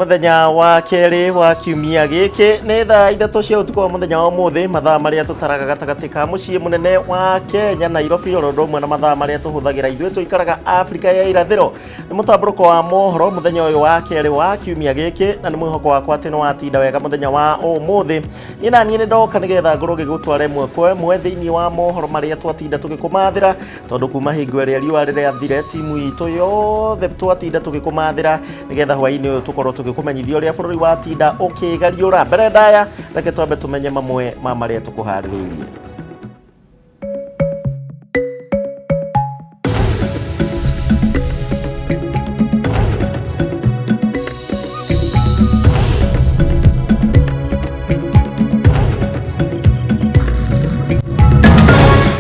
Mũthenya wa kerĩ wa kiumia gĩkĩ nĩ thaa 3 cia ũtukũ wa mũthenya wa ũmũthĩ, mathaa marĩa tũtaraga gatagatĩ ka mũciĩ mũnene wa Kenya Nairobi, oro ũndũ ũmwe na mathaa marĩa tũhũthagĩra ithuĩ tũikaraga Afrika ya irathĩro. Nĩ mũtambũrũko wa mohoro mũthenya ũyũ wa kerĩ wa kiumia gĩkĩ, na nĩ mwĩhoko wakwa atĩ nĩ watinda wega mũthenya wa ũmũthĩ. Niĩ na niĩ nĩ ndoka nĩgetha ngorwo ngĩgũtwara ĩmwe kwa ĩmwe thĩinĩ wa mohoro marĩa twatinda tũgĩkũmathĩra, tondũ kuma hingo ĩrĩa riũa rĩrathire timu itũ yothe twatinda tũgĩkũmathĩra nĩgetha hwaĩ-inĩ ũyũ tũkorwo tũgĩkũmenyithia ũrĩa bũrũri watinda ũkĩgariũra. Mbere ndaya, reke twambe tũmenye mamwe ma marĩa tũkũharĩrĩirie.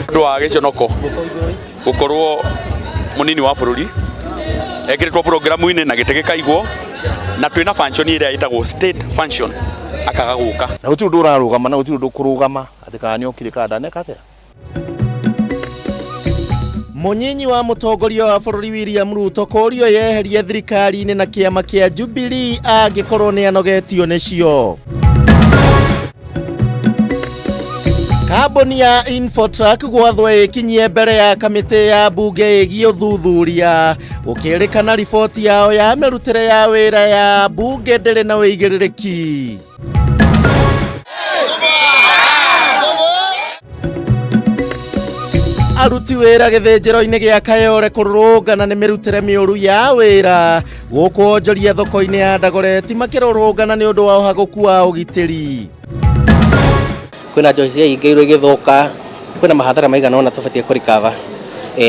Ũndũ wa gĩconoko gũkorwo mũnini wa bũrũri ekĩrĩtwo programu-inĩ na gĩtĩ gĩkaigwo na twĩna function ĩrĩa ĩtagwo state function akaga gũka. Na gũtirĩ ũndũ ũrarũgama na gũtirĩ ũndũ ũkũrũgama atĩ kana nĩ okire kana ndaneka atĩa. Mũnyinyi wa mũtongoria wa bũrũri William Ruto kũũrio yeherie thirikari-inĩ na kĩama kĩa Jubilee angĩkorwo nĩ anogetio nĩcio. Kambuni ya Infotrack gwathwo ĩkinyie mbere ya kamĩtĩ ya mbunge ĩgiĩ ũthuthuria, gũkĩrĩkana riboti yao ya mĩrutĩre ya wĩra ya mbunge ndĩrĩ na ũigĩrĩrĩki. Aruti wĩra gĩthĩnjĩro-inĩ gĩa Kayore kũrũrũngana nĩ mĩrutĩre mĩũru ya wĩra, gũkũ onjoria thoko-inĩ ya Dagoretti makĩrũrũngana nĩ ũndũ wa ũhagũku wa ũgitĩri. Kwĩna njohi ciaingĩirwo igĩthũka, kwĩna mahathara maigana ũna tũbatiĩ kũ recover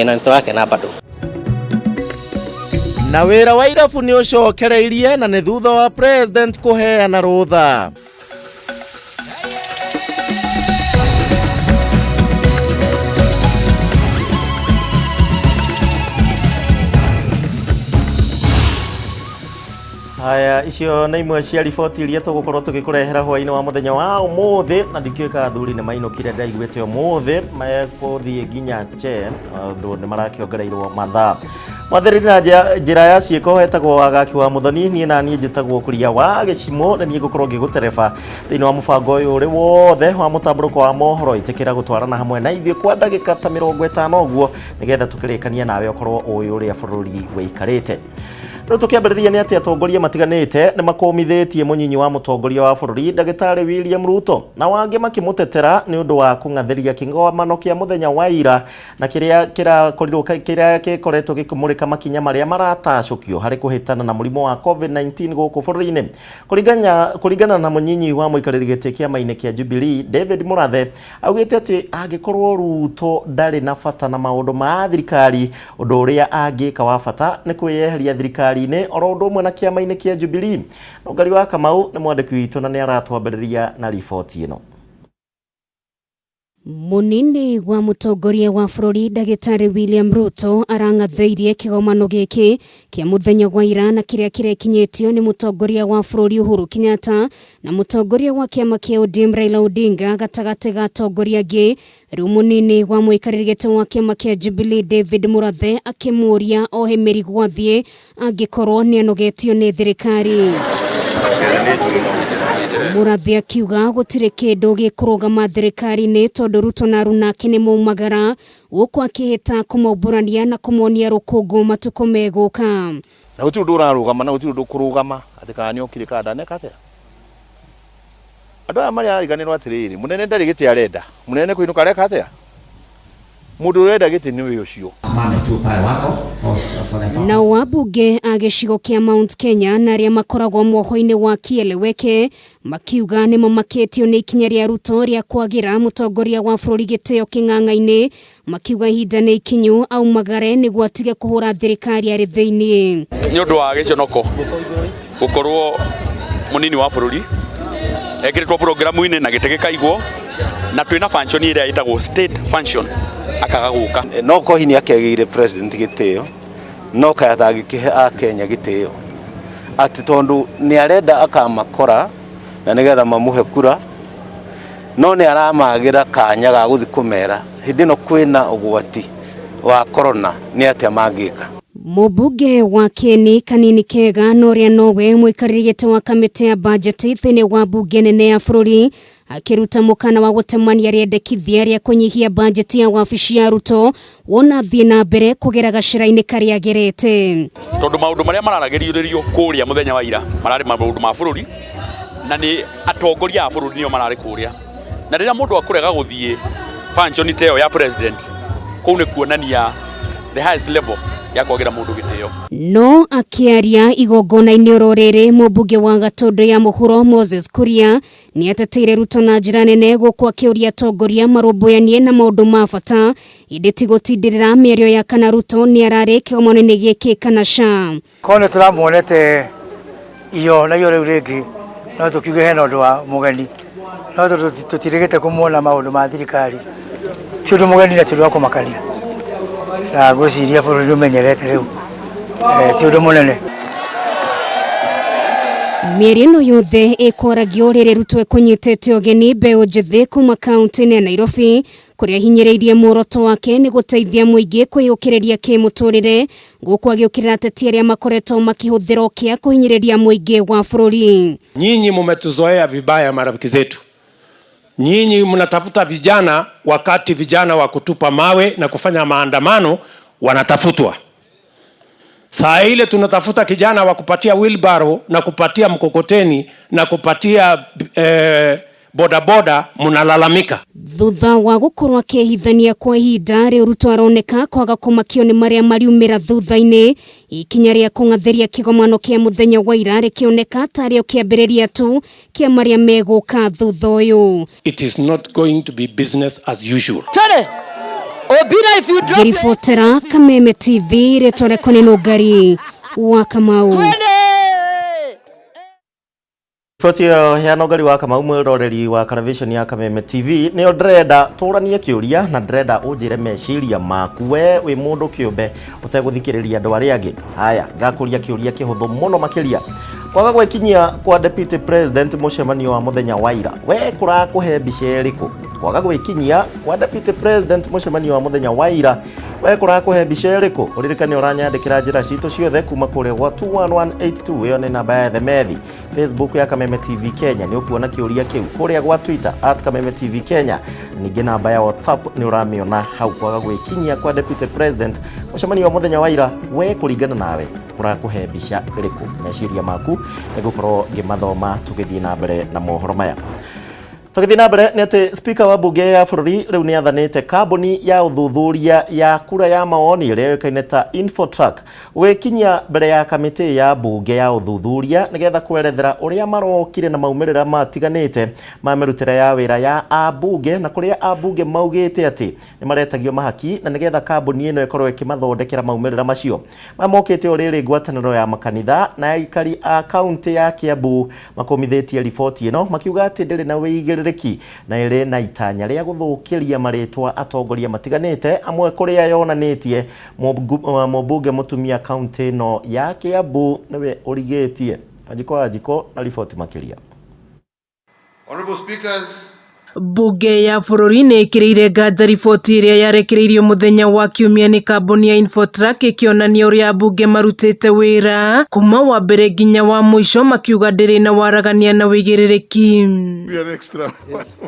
na nĩ tũrakena bado. Na wĩra wa irabu nĩ ũcokereirie na nĩ thutha wa president kũheana rũtha. Haya, icio nĩ imwe cia riboti iria tũgũkorwo tũgĩkũrehera hwaĩ-inĩ wa mũthenya wa ũmũthĩ, na ndikĩũĩ kana athuri nĩ mainũkire, ndaiguĩte ũmũthĩ mekũthiĩ nginya che tondũ nĩ marakĩongereirwo mathaa. Mwathĩrĩri na njĩra ya ciĩko etagwo Wagaki wa Mũthoni, niĩ na niĩ njĩtagwo Kuria wa Gĩcimũ, na niĩ ngũkorwo ngĩgũtereba thĩinĩ wa mũbango ũyũ ũrĩ wothe wa mũtambũrũko wa mohoro. Ĩtĩkĩra gũtwarana hamwe na ithuĩ kwa ndagĩka ta 50 ũguo, nĩgetha tũkĩrĩkania nawe ũkorwo ũĩ ũrĩa bũrũri wĩikarĩte. Rĩu tũkĩambĩrĩria nĩ atĩ atongoria matiganĩte nĩ makũmithĩtie mũnyinyi wa mũtongoria wa bũrũri ndagĩtarĩ William Ruto, na wangĩ makĩmũtetera nĩ ũndũ wa kũng'athĩria kĩgomano kĩa mũthenya wa ira na kĩrĩa kĩrakorirwo kĩrĩa gĩkoretwo gĩkĩmũrĩka makinya marĩa maratacũkio harĩ kũhĩtana na mũrimũ wa COVID-19 gũkũ bũrũri-inĩ. Kũringana na mũnyinyi wa mũikarĩri gĩtĩ kĩama-inĩ kĩa Jubilee David Mũrathe, augĩte atĩ angĩkorwo Ruto ndarĩ na bata na maũndũ ma thirikari, ũndũ ũrĩa angĩka wa bata nĩ kwĩyeheria thirikari-inĩ oro ũndũ ũmwe na kĩama-inĩ kĩa Jubilee. Nũngari wa Kamau nĩ mwandĩki witũ na nĩ aratwambĩrĩria na riboti ĩno. Mũnini wa mũtongoria wa bũrũri ndagĩtarĩ William Ruto arang'athĩirie kĩgomano gĩkĩ kĩa mũthenya wa ira na kĩrĩa kĩrekinyĩtio nĩ mũtongoria wa bũrũri Uhuru Kenyatta na mũtongoria wa kĩama kĩa ODM Raila Odinga gatagatĩ ga atongoria angĩ. Rĩu mũnini wa mũikarĩri gĩtĩ wa kĩama kĩa Jubilee David Murathe akĩmũria ohe mĩrigo athiĩ angĩkorwo nĩ anogetio nĩ thirikari. Murathe akiuga gũtirĩ kĩndũ gĩkũrũgama thirikari-inĩ tondũ Ruto na aruna ake nĩ maumagara, gũkũ akĩhĩta kũmaumbũrania na kũmonia rũkũngũ matukũ megũka. Na gũtirĩ ũndũ ũrarũgama na gũtirĩ ũndũ ũkũrũgama atĩ kana nĩ okire kana ndaneka atĩa. Andũ aya marĩa ariganĩrwo atĩrĩrĩ, mũnene ndarĩ gĩtĩ arenda, mũnene kũinũka areka atĩa? Mũndũ ũrenda gĩtĩ nĩwe ũcio. Nao ambunge a gĩcigo kĩa Mount Kenya na arĩa makoragwo mwoho-inĩ wa Kieleweke makiuga nĩ mamakĩtio nĩ ikinya rĩa Ruto rĩa kwagĩra mũtongoria wa bũrũri gĩtĩo kĩng'ang'a-inĩ, makiuga ihinda nĩ ikinyu aumagare nĩguo atige kũhũra thirikari arĩ thĩinĩ. Nĩ ũndũ wa gĩconoko gũkorwo mũnini wa bũrũri ekĩrĩtwo programu-inĩ na gĩtĩ gĩkaigwo na twĩna function ĩrĩa ĩtagwo state function akaga gũka. No kohi nĩ akĩagĩire president gĩtĩo, no kaya atangĩkĩhe akenya gĩtĩo atĩ tondũ nĩ arenda akamakora na nĩgetha mamũhe kura, no nĩ aramagĩra kanya ga gũthiĩ kũmera hĩndĩ ĩno kwĩna ũgwati wa corona nĩ atĩa mangĩka. Mũmbunge wa Kieni Kanini Kega na ũrĩa nowe mũikarĩri gĩtĩ wa kamĩtĩ ya bajeti thĩinĩ wa mbunge nene ya bũrũri akĩruta mũkana wa gũtemania rĩendekithia rĩa kũnyihia bajeti ya wabici ya Ruto wona athiĩ na mbere kũgera gacĩra-inĩ karĩa agerete. Tondũ maũndũ marĩa mararagĩrĩrio kũrĩa mũthenya wa ira mararĩ maũndũ ma bũrũri, na nĩ atongoria a bũrũri nĩo mararĩ kũrĩa, na rĩrĩa mũndũ akũrega gũthiĩ function ta ĩyo ya president, kũu nĩ kuonania the highest level ya kwagĩra mũndũ gĩtĩo. No akĩaria igongona-inĩ oro rĩrĩ, mũmbunge wa Gatũndũ ya Mũhuro Moses Kuria nĩ ateteire Ruto na njĩra nene, gũkũ akĩũria atongoria marũmbũyanie na maũndũ ma bata ĩndĩ ti gũtindĩrĩra mĩario ya kana Ruto nĩ ararĩ kĩgomano-inĩ gĩkĩ kana ca. Korwo nĩ tũramuonete iyo na iyo rĩu rĩngĩ no tũkiuge hena ũndũ wa mũgeni, no tondũ tũtirĩgĩte kũmuona maũndũ ma thirikari, ti ũndũ mũgeni na ti ũndũ wa kũmakania, na ngwĩciria bũrũri nĩ ũmenyerete rĩu, ti ũndũ mũnene. Mĩario ĩno yothe ĩkwaragio rĩrĩ Ruto ekũnyitĩte ũgeni mbeũ njĩthĩ kuma kaunti-inĩ ya Nairobi, kũrĩa ahinyĩrĩirie muoroto wake nĩ gũteithia mũingĩ kwĩyũkĩrĩria kĩmũtũrĩre, gũkũ agĩũkĩrĩra ateti arĩa makoretwo makĩhũthĩra ũkĩa kũhinyĩrĩria mũingĩ wa bũrũri. Nyinyi mumetuzoea vibaya, marafiki zetu. Nyinyi mnatafuta vijana wakati vijana wa kutupa mawe na kufanya maandamano wanatafutwa. Saa ile tunatafuta kijana wa kupatia wheelbarrow na kupatia mkokoteni na kupatia bodaboda, mnalalamika. Thutha wa gũkorwo akĩhithania kwa ihinda rĩu, Ruto aroneka kwaga kũmakio nĩ marĩa mariumĩra thutha-inĩ, ikinya rĩa kũng'athĩria kĩgomano kĩa mũthenya wa ira rĩkĩoneka tarĩo kĩambĩrĩria tu kĩa marĩa megũka thutha ũyũ. It is not going to be business as usual. Ngĩribotera Kameme TV, rĩtwa rĩakwa nĩ Nũngari wa Kamau. Riboti ĩyo ya Nũngari wa Kamau, mwĩroreri wa television ya Kameme TV, nĩyo ndĩrenda tũranie kĩũria na ndĩrenda ũnjĩre meciria maku we wĩ mũndũ kĩũmbe ũtegũthikĩrĩria andũ arĩa angĩ. Haya, ndĩrakũria kĩũria kĩhũthũ mũno makĩria. Kwaga gwĩkinyia kwa deputy president mũcemanio wa mũthenya wa ira, we kũrakũhe mbica ĩrĩkũ? Kwaga gwĩkinyia kwa deputy president mũcemanio wa mũthenya wa ira, we kũrakũhe mbica ĩrĩkũ? Ũririkane ũranyandĩkĩra njĩra citũ ciothe kuma kũrĩa gwa 21182, ĩyo nĩ namba ya themethi. Facebook ya Kameme TV Kenya nĩ ũkuona kĩũria kĩu, kũrĩa gwa Twitter @KamemeTV Kenya, ningĩ namba ya WhatsApp nĩ ũramĩona hau. Kwaga gwĩkinyia kwa deputy president mũcemanio wa mũthenya wa ira, we kũringana nawe ũrakũhe mbica ĩrĩkũ? Meciria maku nĩ gũkorwo ngĩmathoma tũgĩthiĩ na mbere na mohoro maya. Tũgĩthiĩ na mbere nĩ atĩ speaker wa mbunge ya bũrũri rĩu nĩ athanĩte kambuni ya ũthuthuria ya kura ya mawoni ĩrĩa yũĩkaine ta Infotrack gwĩkinyia mbere ya kamĩtĩ ya mbunge ya ũthuthuria nĩgetha kwerethera ũrĩa marokire na maumĩrĩra matiganĩte ma mĩrutĩre ya wĩra ya ambunge, na kũrĩa ambunge maugĩte atĩ nĩ maretagio mahaki na nĩgetha kambuni ĩno ĩkorwo ĩkĩmathondekera maumĩrĩra macio. Maya mokĩte o rĩrĩ ngwatanĩro ya makanitha na aikari a kaunti ya Kiambu makũmithĩtie riboti ĩno, makiuga atĩ ndĩrĩ na wĩigĩrĩrĩki na ĩrĩ na itanya rĩa gũthũkĩria marĩtwa atongoria matiganĩte, amwe kũrĩa yonanĩtie mũmbunge mũtumia kaunti ĩno ya Kiambu nĩwe ũrigĩtie. Wanjikũ Wanjikũ na riboti makĩria. Honorable Speakers, Mbunge ya bũrũri nĩ ĩkĩrĩire nganja riboti ĩrĩa yarekereirio mũthenya wa Kiumia nĩ kambuni ya Infotrack, ĩkĩonania ũrĩa ambunge marutĩte wĩra kuma wa mbere nginya wa mũico, makiuga ndĩrĩ na waragania na wĩigĩrĩrĩki. An extra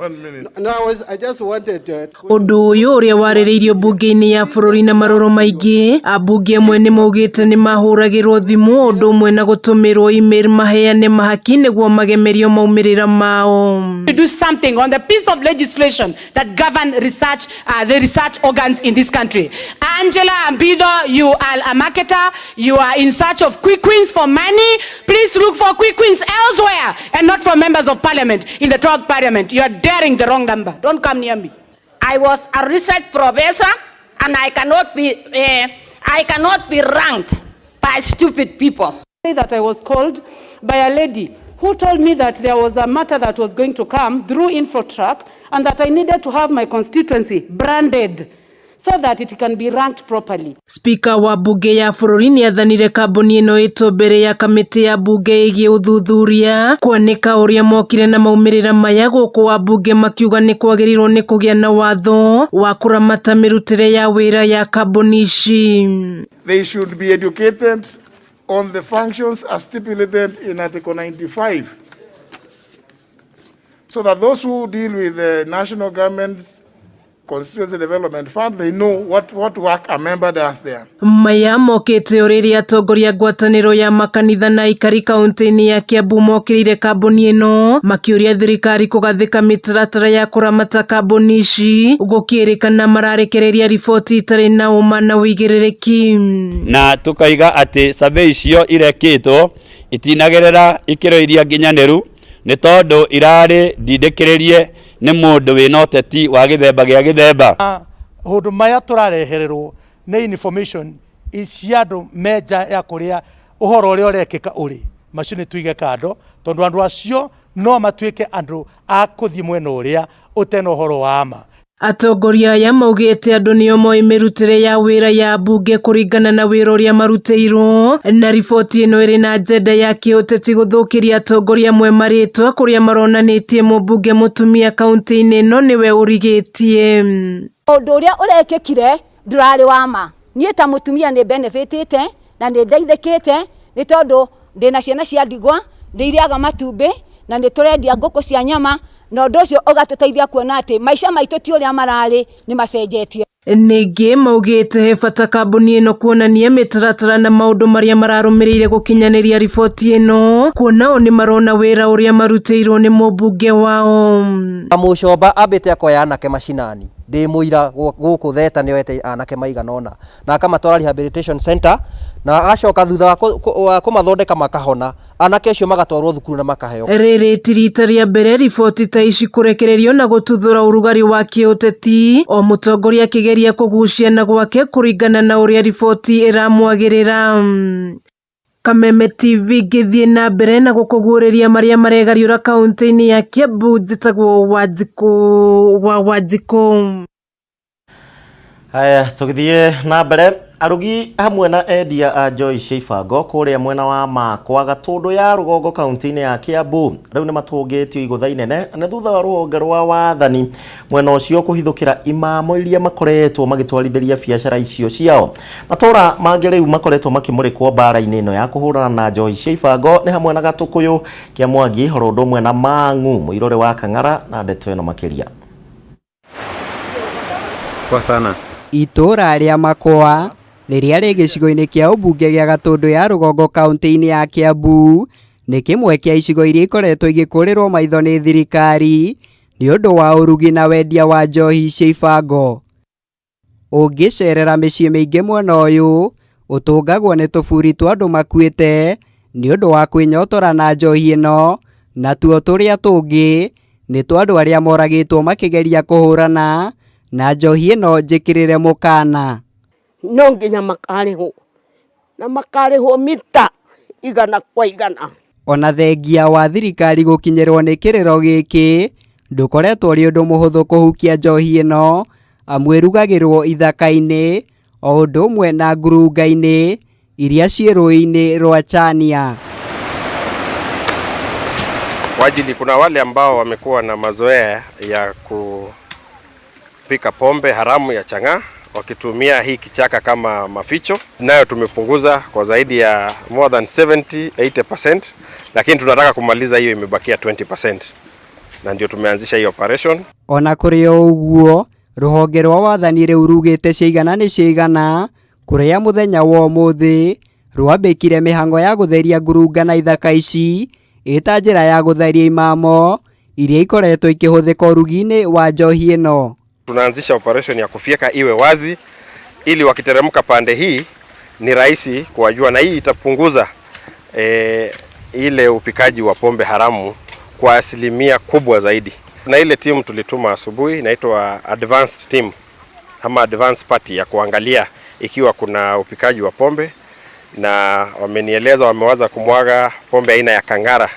one minute. No, I just wanted Ũndũ ũyũ ũrĩa warĩrĩirio mbunge-inĩ ya bũrũri na marũrũ maingĩ, ambunge amwe nĩ maugĩte nĩ mahũragĩrwo thimũ ũndũ ũmwe na gũtũmĩrwo email maheane mahaki nĩguo magemerio maumĩrĩra mao. To do something on the piece of legislation that govern research, the research organs in this country. Angela Ambido, you are a marketer. You are in search of quick wins for money. Please look for quick wins elsewhere and not from members of parliament in the 12th parliament. You are daring the wrong number. Don't come near me. I was a research professor and I cannot be ranked by stupid people. That I was called by a lady who told me that there was a matter that was going to come through Infotrack and that I needed to have my constituency branded so that it can be ranked properly. Spika wa mbunge ya bũrũri nĩ athanire kambuni ĩno ĩtwo mbere ya kamĩtĩ ya mbunge ĩgiĩ ũthuthuria kwanĩka ũrĩa mokire na maumĩrĩra maya, gũkũ ambunge makiuga nĩ kwagĩrĩirwo nĩ kũgĩa na watho wa kũramata mĩrutĩre ya wĩra ya kambuni ici. They should be educated on the functions as stipulated in Article 95, so that those who deal with the national government Constituency Development Fund, they know what work a member does there. Maya mokĩte o rĩrĩa atongoria a ngwatanĩro ya makanitha na aikari kaunti-inĩ ya Kiambu mokĩrĩire kambuni ĩno makĩũria thirikari kũgathĩka mĩtaratara ya kũramata kambuni ici gũkĩrĩkana mararekereria riboti itarĩ na ũma na ũigĩrĩrĩki. Na tukaiga atĩ survey icio irekĩtwo itinagerera ikĩro iria nginyanĩru nĩ tondũ irarĩ ndindĩkĩrĩrie nĩ mũndũ wĩna ũteti wa gĩthemba gĩa gĩthemba. Maũndũ maya tũrarehererwo nĩ information cia andũ me nja ya kũrĩa ũhoro ũrĩa ũrekĩka ũrĩ, macio nĩ tuige kando tondũ andũ acio no matuĩke andũ a kũthiĩ mwena ũrĩa ũtena ũhoro wa ma. Atongoria aya maugĩte andũ nĩo moĩ mĩrutĩre ya wĩra ya mbunge kũringana na wĩra ũrĩa marutĩirwo, na riboti ĩno ĩrĩ na ajenda ya kĩũteti gũthũkĩria atongoria amwe marĩtwa kũrĩa maronanĩtie mũmbunge mũtumia kaunti-inĩ ĩno nĩwe ũrigĩtie. Ũndũ ũrĩa ũrekĩkire ndũrarĩ wa ma. Niĩ ta mũtumia nĩ benefitĩte na nĩ ndeithĩkĩte nĩ tondũ ndĩna ciana cia ndigwa, nĩ irĩaga matumbĩ na nĩ tũrendia ngũkũ cia nyama, na ũndũ ũcio ũgatũteithia kuona atĩ maica maitũ ti ũrĩa mararĩ nĩ macenjetie. Ningĩ maugĩte he bata kambuni ĩno kuonania mĩtaratara na maũndũ marĩa mararũmĩrĩire gũkinyanĩria riboti ĩno, kuona o nĩ marona wĩra ũrĩa marutĩirwo nĩ mũmbunge wao. Mũcomba ambĩte akoya anake macinani, ndĩ mũira gũkũ Theta nĩoete anake maigana ũna na akamatwara rehabilitation center, na agacoka thutha wa kũmathondeka makahona, anake acio magatwarwo thukuru na makaheo. Rĩrĩ ti rita rĩa mbere riboti ta ici kũrekererio na gũtuthũra ũrugarĩ wa kĩũteti, o mũtongoria akĩgeria kũgucia na gwake kũringana na ũrĩa riboti ĩramwagĩrĩra. Kameme TV ngĩthiĩ na mbere na gũkũguũrĩria marĩa maregariũra kaunti-inĩ ya Kiambu, njĩtagwo Wanjikũ wa Wanjikũ. Haya, tũgĩthiĩ na mbere, arugi hamwe na endia a njohi cia ibango kũrĩa mwena wa Makwa Gatũndũ ya Rũgongo kaunti-inĩ ya Kiambu rĩu nĩ matũngĩtio igũtha inene na thutha wa rũhonge rwa wathani mwena ũcio kũhithũkĩra imamo iria makoretwo magĩtwarithĩria biacara icio ciao. Matũra mangĩ rĩu makoretwo makĩmũrĩkwo mbara-inĩ ĩno ya kũhũrana na njohi cia ibango nĩ hamwe na Gatũkũyũ, Kĩamwangi, oro ũndũ ũmwe na Mang'u, Mũirũrĩ wa Kang'ara na ndeto ĩno makĩria. Kwa sana. Itũũra rĩa Makwa rĩrĩa rĩ gĩcigo-inĩ kĩa ũmbunge gĩa Gatũndũ ya Rũgongo kaunti-inĩ ya Kiambu nĩ kĩmwe kĩa icigo iria ikoretwo igĩkũrĩrwo maitho nĩ thirikari nĩ ũndũ wa ũrugi na wendia wa njohi cia ibango. Ũngĩcerera mĩciĩ mĩingĩ mwena ũyũ ũtũngagwo nĩ tũburi twa andũ makuĩte nĩ ũndũ wa kwĩnyotora na njohi ĩno, natuo tũrĩa tũngĩ nĩ twa andũ arĩa moragĩtwo makĩgeria kũhũrana na njohi ĩno njĩkĩrĩre mũkana. No nginya makarĩhwo na makarĩhwo mita igana kwa igana. Ona thengia wa thirikari gũkinyĩrwo nĩ kĩrĩro gĩkĩ ndũkoretwo ũrĩ ũndũ mũhũthũ kũhukia njohi ĩno, amu ĩrugagĩrwo ithaka-inĩ o ũndũ ũmwe na ngurunga-inĩ iria ciĩ rũĩ-inĩ rwa Chania. Kwa ajili kuna wale ambao wamekuwa na mazoea ya kupika pombe haramu ya chang'aa wakitumia hii kichaka kama maficho, nayo tumepunguza kwa zaidi ya more than 70-80%, lakini tunataka kumaliza hiyo, imebakia 20%, na ndio tumeanzisha hiyo operation. Ona kũrĩ o ũguo, rũhonge rwa wathani rĩu rugĩte ciigana nĩ ciigana kũrĩa mũthenya wa ũmũthĩ rwambĩkire mĩhang'o ya gũtheria ngurunga na ithaka ici ĩta njĩra ya gũtharia imamo iria ikoretwo ikĩhũthĩka ũrugi-inĩ wa njohi ĩno. Tunaanzisha operation ya kufyeka iwe wazi ili wakiteremka pande hii ni rahisi kuwajua, na hii itapunguza ile upikaji wa pombe haramu kwa asilimia kubwa zaidi. Na ile timu tulituma asubuhi inaitwa advanced team ama advanced party ya kuangalia ikiwa kuna upikaji wa pombe, na wamenieleza wamewaza kumwaga pombe aina ya Kangara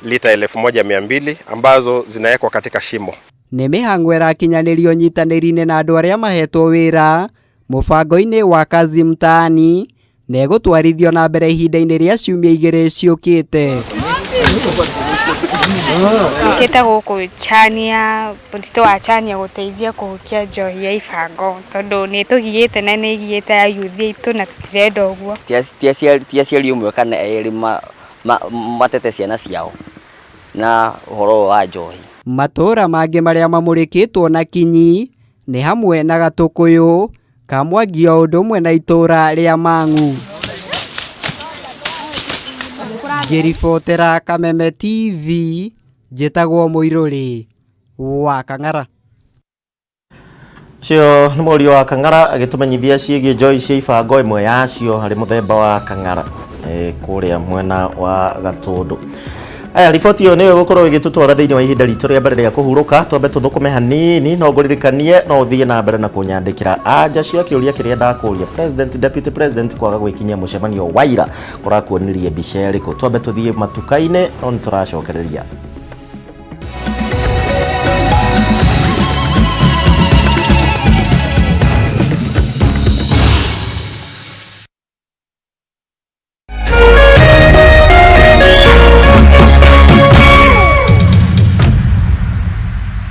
lita 1200 ambazo zinawekwa katika shimo. Nĩ mĩhang'o ĩrakinyanĩrio nyitanĩri-inĩ na andũ arĩa mahetwo wĩra mũbango-inĩ wa Kazi Mtaani na ĩgũtwarithio na mbere ihinda-inĩ rĩa ciumia igĩrĩ ciũkĩte. Njũkĩte gũkũ Chania, mũtitũ wa Chania gũteithia kũhukia njohi ya ibango tondũ nĩ ĩtũgiĩte na nĩ ĩgiĩte ayuthi aitũ na tũtirenda ũguo. Ti aciari ũmwe kana erĩ matete ciana ciao na ũhoro ũyũ wa njohi. Matũũra mangĩ marĩa mamũrĩkĩtwo na kinyi nĩ hamwe na Gatũkũyũ, Kamwangi o ũndũ ũmwe na itũũra rĩa Mang'u. Ngĩribotera Kameme TV, njĩtagwo Mũirũrĩ wa Kang'ara. Ũcio nĩ mũriũ wa Kang'ara agĩtũmenyithia ciĩgiĩ njohi cia ibango ĩmwe yacio harĩ mũthemba wa Kang'ara kũrĩa mwena wa Gatũndũ. Aya, riboti ĩyo nĩyo ĩgũkorwo ĩgĩtũtwara thĩinĩ wa ihinda ritũ rĩa mbere rĩa kũhurũka. Twambe tũthũkũme hanini, no ngũririkanie no ũthiĩ na mbere na kũnyandĩkĩra anja cia kĩũria kĩrĩa ndakũria. President, Deputy President kwaga gwĩkinyia mũcemanio wa ira kũrakuonirie mbica ĩrĩkũ? Twambe tũthiĩ matuka-inĩ no nĩtũracokereria.